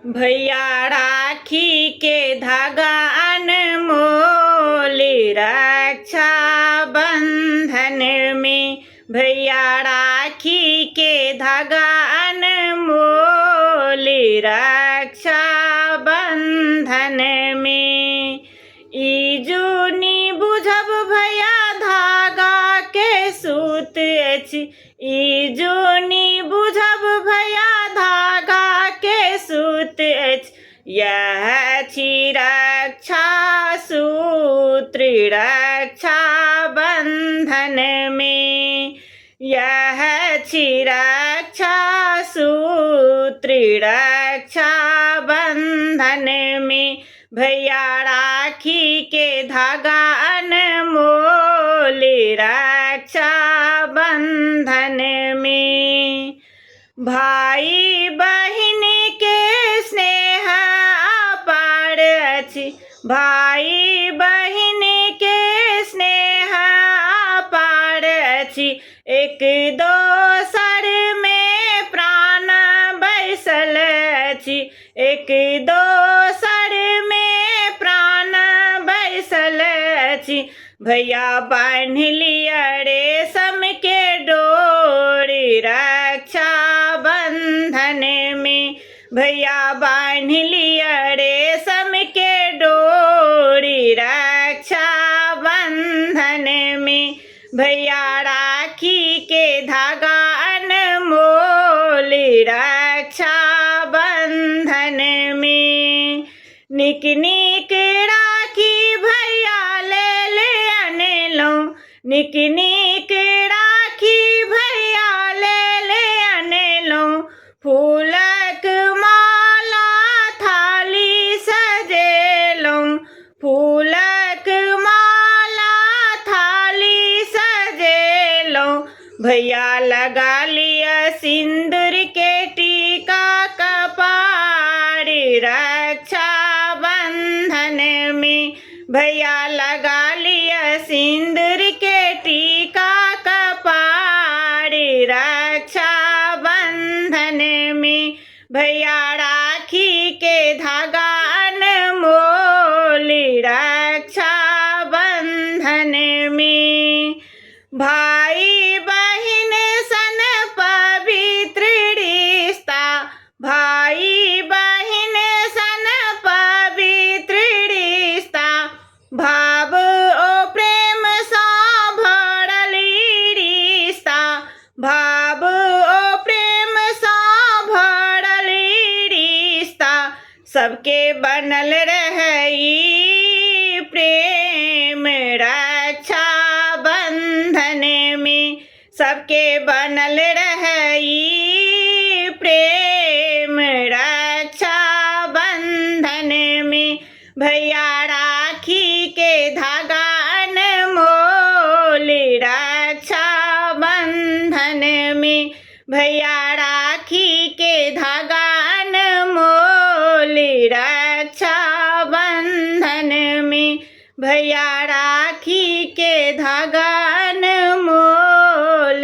भैया राखी के धागा अनमोल रक्षा बंधन में, भैया राखी के धागा अनमोल रक्षा बंधन में। ई जुनी बुझब भैया धागा के सूत अछि, ई जुनी बुझब भैया धागा के सूत अछि। यह छी रक्षा सूत्र रक्षा बंधन में, यह छी रक्षा सूत्र रक्षा बंधन में। भैया राखी के धागा अनमोल रक्षा बंधन में। भाई बहिन के स्नेह अपार अछि, भाई बहिन के स्नेह अपार अछि। एक दोसर में प्राण बैसल अछि, एक दोसर में प्राण बैसल अछि। भैया बान्हि लिअ रेशम के डोरी रक्षा बंधन में, भैया बान्हि लिअ रेशम के डोरी रक्षा बंधन में। भैया राखी के धागा अनमोल रक्षा बंधन में। नीक नीक राखी भैया लेल अनलहुँ, नीक नीक राखी भैया लेल अनलहुँ। फूलक माला थाली सजेलहुँ, फूलक माला थाली सजेलहुँ। भैया लगा लिअ सिन्दूर के टीका कपार रक्षा बंधन में, भैया लगा लिअ सिन्दूर के टीका कपार रक्षा बंधन में। भैया राखी के धागा अनमोल रक्षा बंधन में। भाई बहिन सन पवित्र रिश्ता, भाई बहिन सन पवित्र रिश्ता। भाव ओ प्रेम सँ भरल रिश्ता, भाव ओ प्रेम सँ भरल रिश्ता। सबके बनल रहै प्रेम रक्षा बंधन में, सबके बनल रहै प्रेम रक्षा बंधन में। भैया राखी के धागा अनमोल रक्षा बंधन में, भैया राखी के धागा अनमोल रक्षा बंधन में। भैया राखी के धागा अनमोल।